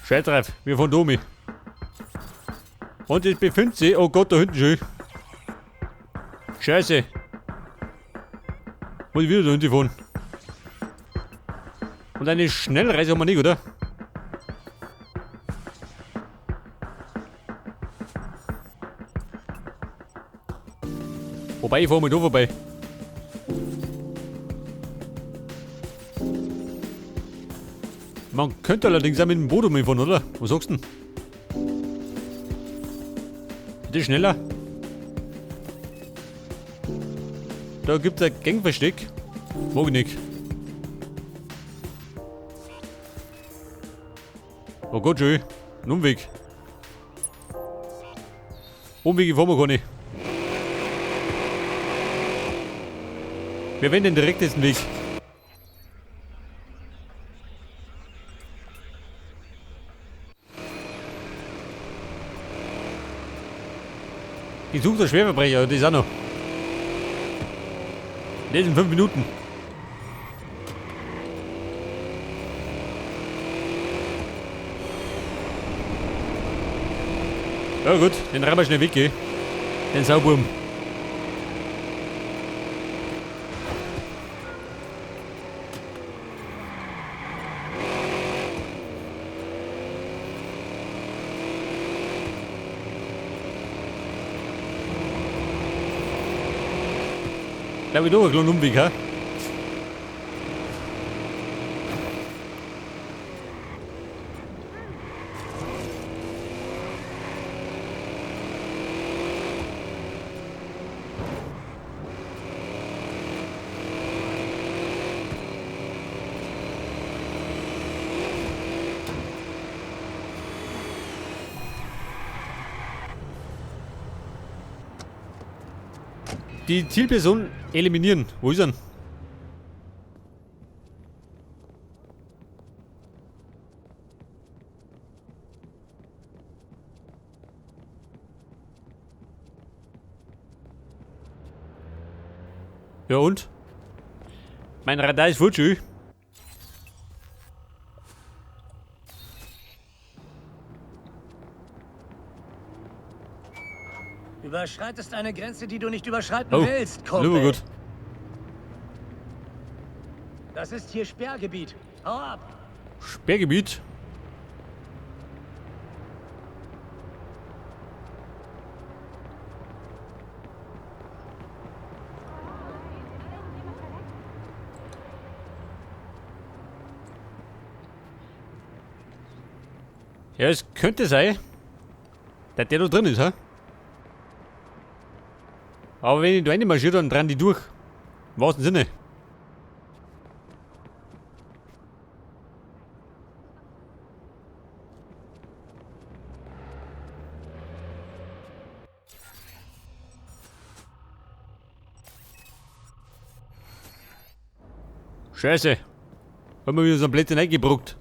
Scheiß drauf, wir fahren da mit. Und es befindet sich, oh Gott, da hinten schon. Scheiße. Muss ich wieder da hinten fahren. Und eine Schnellreise haben wir nicht, oder? Wobei, ich fahr mal da vorbei. Man könnte allerdings auch mit dem Boot umfahren, oder? Was sagst du denn? Ist das schneller? Da gibt's ein Gangversteck. Mag ich nicht. Oh Gott, schön. Ein Umweg. Umwege fahren wir gar nicht. Wir wählen den direktesten Weg. Ich suche der Schwerverbrecher, das ist auch noch. Das in 5 Minuten. Ja gut, den rennen wir schnell weg, gell? Den Sauburm. Glaube ich, da einen kleinen Umweg, hä? Die Zielperson eliminieren. Wo ist er denn? Ja und? Mein Radar ist futsch. Überschreitest eine Grenze, die du nicht überschreiten Oh, willst, Kumpel. Nur gut. Das ist hier Sperrgebiet. Hau ab! Sperrgebiet? Ja, es könnte sein, dass der da drin ist, hä? Aber wenn ich da reinmarschiere, dann rennen die durch. Im wahrsten Sinne. Scheiße. Haben wir wieder so ein Blödsinn eingebrockt.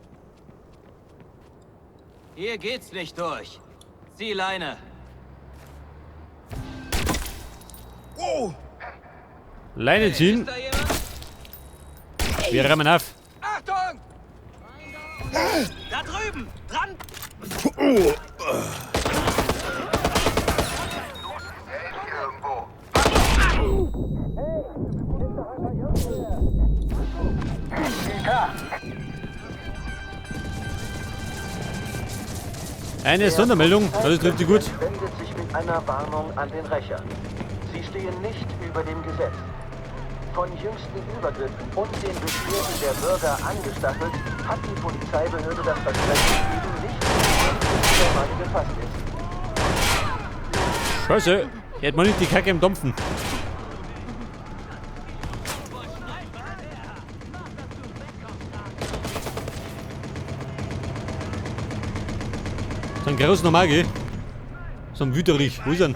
Hier geht's nicht durch. Zieh Leine. Oh! Leine ziehen. Ist da jemand? Wir rammen auf. Achtung! Da drüben! Dran! Eine Sondermeldung, das trifft sie gut. Wendet sich mit einer Warnung an den Rächer. Sie stehen nicht über dem Gesetz. Von jüngsten Übergriffen und den Beschwerden der Bürger angestachelt, hat die Polizeibehörde das Versprechen gegeben, nicht zu tun, bis der Mann gefasst ist. Scheiße, hier hat man nicht die Kacke im Dampfen. So ein großen normal, gell? So ein Wüterich. Wo ist er denn?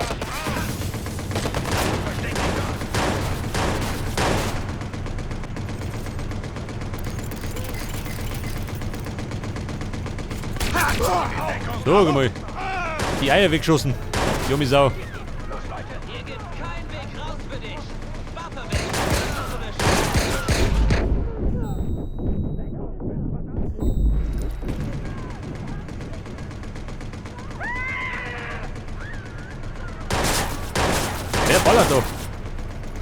So, guck mal. Die Eier weggeschossen. Junge Sau. Hier gibt keinen Weg raus für dich. Waffe weg. Der ballert doch.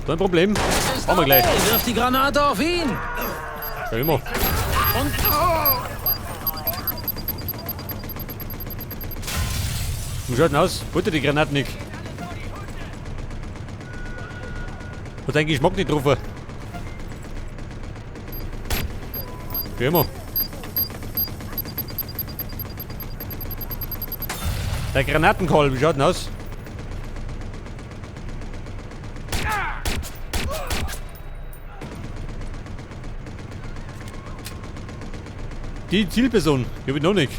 So ein Problem. Machen wir gleich. Hey, wirf die Granate auf ihn! Ja, immer. Und Wie schaut denn aus? Wollte die Granate nicht. Hat seinen Geschmack nicht getroffen. Wie immer. Der Granatenkolben, wie schaut denn aus? Die Zielperson, die hab ich noch nicht.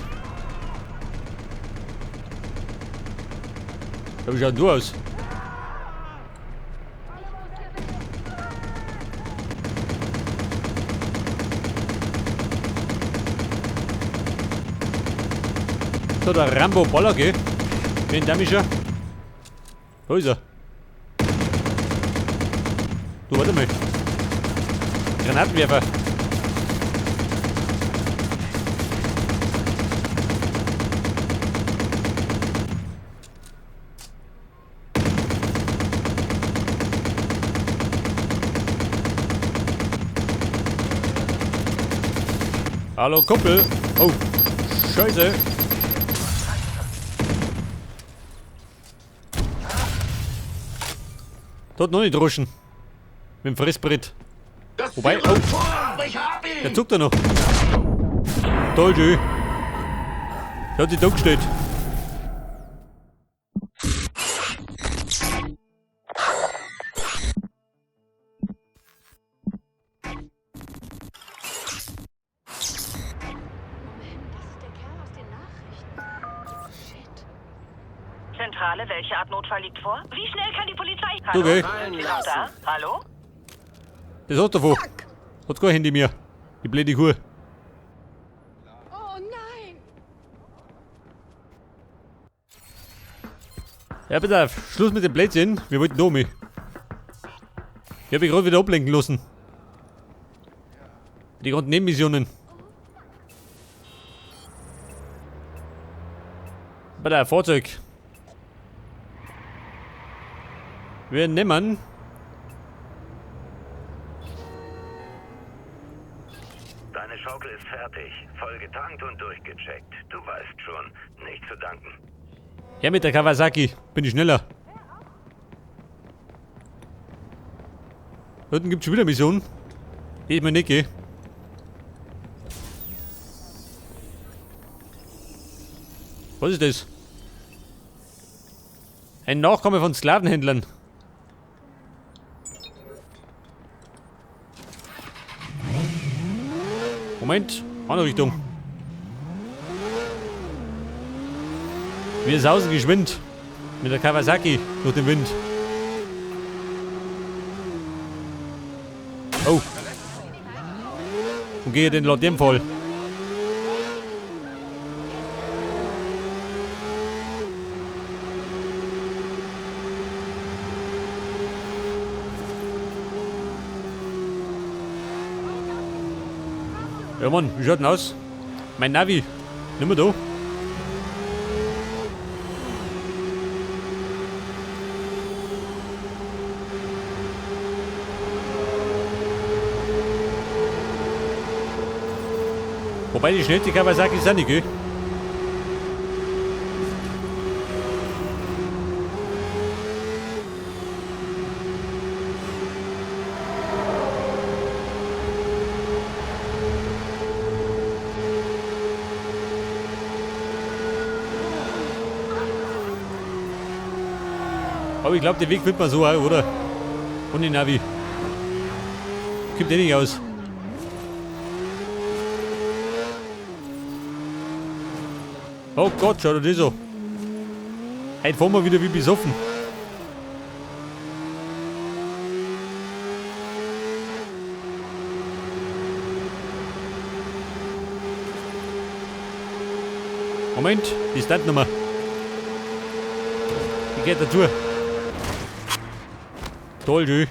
Ja, wie schaut denn du aus? So, der Rambo Baller, gell? Wen der mich schon? Wo ist er? Du, warte mal. Granatenwerfer. Hallo Kumpel. Oh, Scheiße. Dort noch nicht ruschen. Mit dem Fressbrett. Wobei, oh. Der zuckt da noch. Toll, schön. Der hat sich da gestellt. Zentrale, welche Art Notfall liegt vor? Wie schnell kann die Polizei? Hallo? Okay. Sind Sie noch da? Hallo? Das hat davon. Hat kein Handy mehr. Die blöde Kuh. Oh nein! Ja, bitte auf. Schluss mit dem Blödsinn. Wir wollten da mit. Ich hab mich gerade wieder ablenken lassen. Die ganzen Nebenmissionen. Bei der Fahrzeug. Wir nehmen. Deine Schaukel ist fertig, voll getankt und durchgecheckt. Du weißt schon, nicht zu danken. Ja, mit der Kawasaki bin ich schneller. Unten gibt's schon wieder Mission. Die ist mir nicht, gell? Was ist das? Ein Nachkomme von Sklavenhändlern. Moment, andere Richtung. Wir sausen geschwind. Mit der Kawasaki durch den Wind. Oh. Und gehe den Lordem voll. Ja Mann, wie schaut denn aus? Mein Navi. Nimm mal da. Wobei die schnellste Kawasaki ist auch nicht, gell? Aber ich glaub, den Weg findet man so auch, oder? Ohne Navi. Kommt eh nicht aus. Oh Gott, schau dir das an. Heute fahren wir wieder wie besoffen. Moment, die Startnummer. Die geht dazu. Toll, du.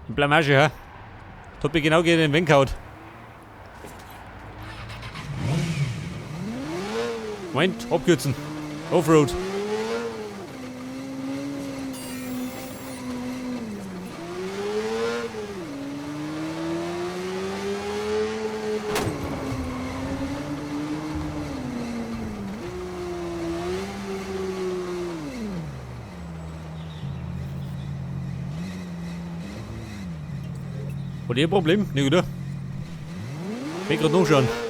Die Blamage, hä? Das hat mich genau gegen den Wind gehauen. Moment, abkürzen. Offroad. Hat ihr ein Problem? Nicht, oder? Ich will gerade nachschauen.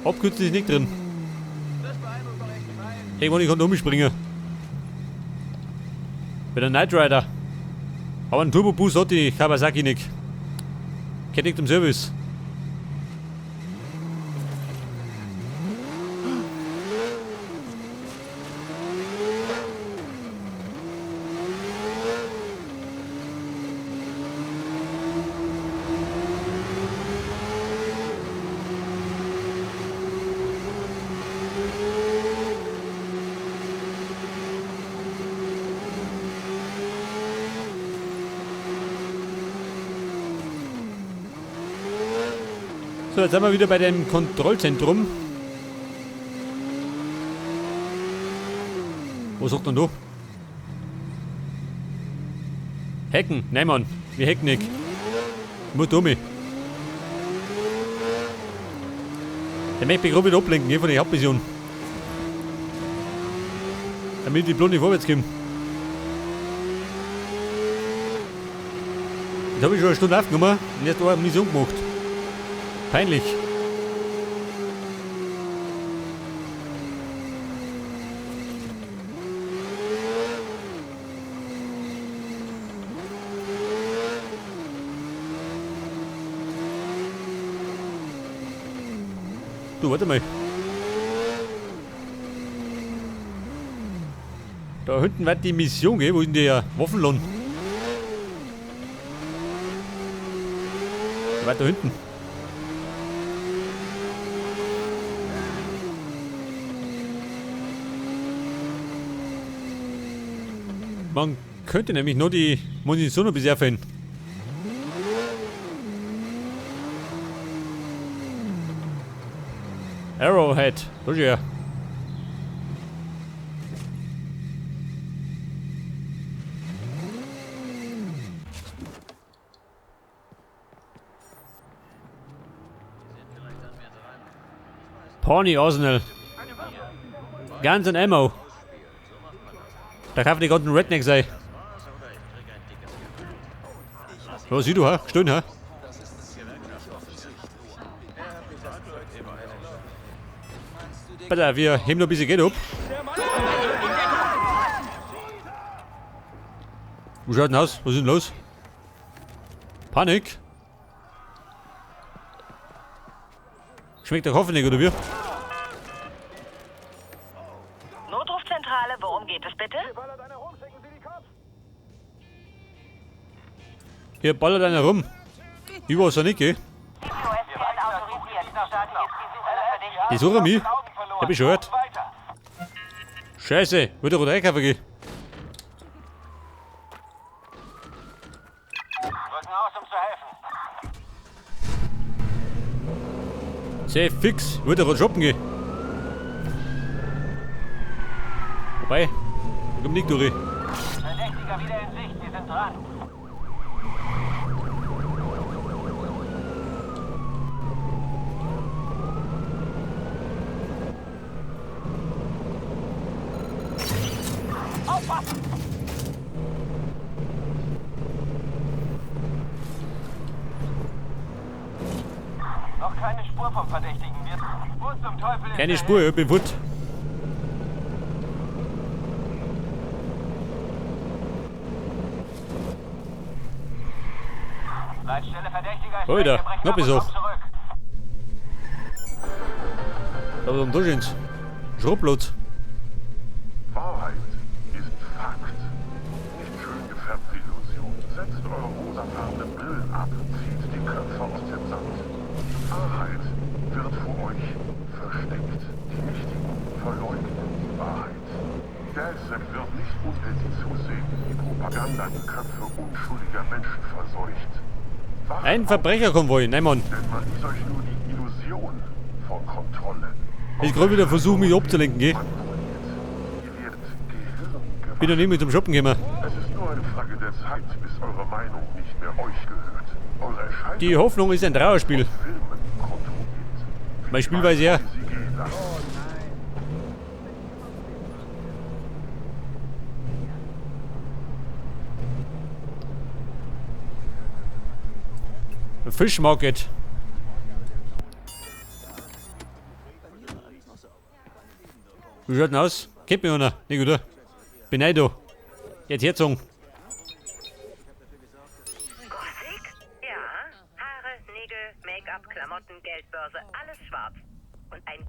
Abkürzen ist nicht drin. Hey, Mann, ich kann da umspringen. Bei der Knight Rider. Aber einen Turbo-Boost hat die Kawasaki nicht. Kennt nicht im Service. So, jetzt sind wir wieder bei dem Kontrollzentrum. Was sagt denn da? Hacken? Nein, Mann. Wir hacken nicht. Nur dumme. Der möchte mich gerade wieder ablenken, hier von der Hauptmission. Damit die Blonde vorwärts kommen. Jetzt habe ich schon eine Stunde aufgenommen und erst eine Mission gemacht. Peinlich. Du, warte mal. Da hinten wird die Mission gehen. Wo ist denn der Waffenlohn? Weiter hinten. Man könnte nämlich nur die Munition noch ein bisschen erfinden. Arrowhead. Da ist er. Pony Arsenal. Guns and Ammo. Da kaufen die ganzen Rednecks sein. Was siehst du, ha? Stimmt, ha? Bitte, wir heben noch ein bisschen Geld ab. Wo schaut denn aus? Was ist denn los? Panik? Schmeckt der Kaffee nicht, oder wie? Notrufzentrale, worum geht es bitte? Hier ballert einer rum. Ich weiß ja nicht, gell? Die suchen mich. Hab ich schon gehört. Scheiße, wird doch einkaufen gehen. Sehr fix, wird doch shoppen gehen. Wobei, da kommt nicht durch. Verdächtiger wieder in Sicht, wir sind dran. Aufpassen! Noch keine Spur vom Verdächtigen. Wo zum Teufel ist Keine Spur, ich bin fort. Leitstelle Verdächtiger ist Alter, weg. Wir brechen noch ab und ist kommen zurück. Da oben da stehen's. Schrottplatz. Wahrheit ist Fakt. Nicht schön gefärbte Illusion. Setzt eure rosafarbenen Brillen ab. Zieht die Köpfe aus dem Sand. Die Wahrheit wird vor euch versteckt. Die Mächtigen verleugnen die Wahrheit. DedSec wird nicht untätig zusehen, wie die Propaganda die Köpfe unschuldiger Menschen verseucht. Wacht Ein auf, Verbrecherkonvoi, nein Mann. denn man ließ euch nur die Illusion vor Kontrolle. Ich gerade wieder versuchen, mich abzulenken, gell? Ihr werdet Gehirn Bin noch nicht mit zum Shoppen gekommen. Es ist nur eine Frage der Zeit, bis eure Meinung nicht mehr euch gehört. Eure Erscheinung Die Hoffnung ist ein Trauerspiel. Filmen kontrolliert. Mein Spiel weiß ja. Sie gehen lassen. Fischmarket. Wie schaut denn aus? Kennt mich einer? Nicht, oder? Bin ich da. Jetzt herzogen. Gothic? Ja. Haare, Nägel, Make-up, Klamotten, Geldbörse, alles schwarz. Und ein